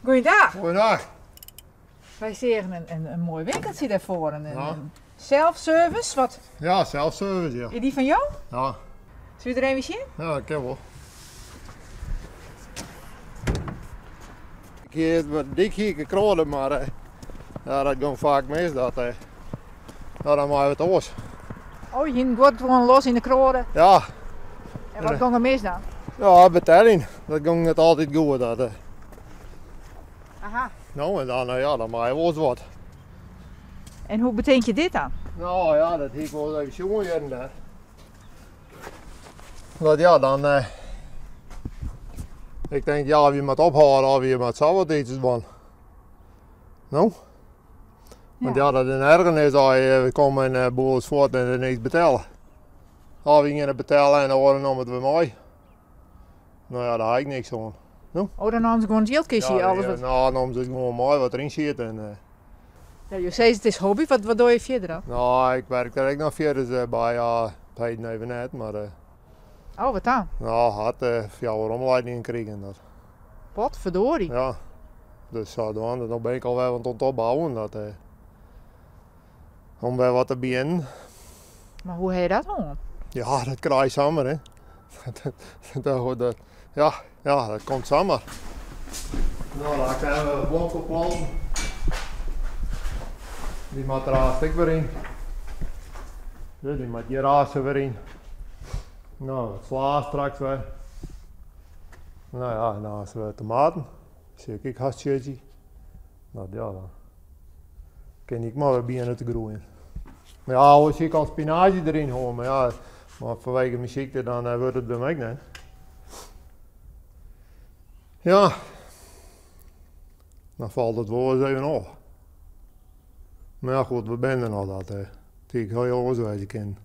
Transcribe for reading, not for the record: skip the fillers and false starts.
Goeiedag. Goeiedag. Wy seagen in moai winkeltsje dêrfoar, in self-service. Wat? Ja, self-service, ja. Is dy fan jo? Ja. Sille we der even sjen? Ja, dat kin wol. Ik hie it wat dik hie ik kroade, mar eh, ja, dat gong faak mis. Dat, eh, nou, dan meie we it oars. Oh, je hienen guod gewoan los yn de kroade? Ja. En wat gong der mis dan? Ja, beteljen. Dat gong net altyd goed. Dat, eh. Aha. No, en dan, ja, dan meie we wolris wat. En hoe betink je dit dan? No ja, dat hie ik wol even sjoen hjir en dêr. Dat ja, dan. Eh, ik denk, ja, je moat ophâlde of je moat sa wat iets dwaan. No? Want ja, dat is in ergernis as je komme en de boel is fuort en der niks betelle. Of je geane betelle en de oare nimt it wer mei. No ja, dêr ha ik niks oan. No? Oh, dan namen se gewoan it jildkistje, ja, alles wat... No, namen se it gewoan mei wat deryn siet en... Uh... Ja, jo sizze it is hobby, wat, wat dogge je fierder dan? No, ik werk der ek noch fierders eh, by, ja, heden even net, mar... Uh, oh, wat dan? No, hat uh, fjouwer omleidingen krigen. Dat. Wat verdorie. Ja, dus sadwaande, dan ben ik alwer wat oan it opbouwen. Dat, uh, om wer wat te begjinnen. Mar hoe ha je dat hân? Ja, dat krij je samar, hè. dat, dat, ja, ja, dat komt samar. No, dan ha ik blomkoalplanten. Dy moat der aanst ek wer yn. Dus dy moat hjir aanst wer yn. No, wat sla straks wer. No ja, en dan wer tomaten. Sil ik ek hast sjitje. No ja, dan kin ik mar wer begjinne te groeien. Mar ja, oars hie ik al spinaazje deryn hân, mar ja, mar fanwege myn sykte dan eh, wurdt it by my ek net. Ja, dan falt it wol ris even ôf. Mar ja, goed, we binne der noch dat. Eh, it hie ek hiel oars wêze kinnen.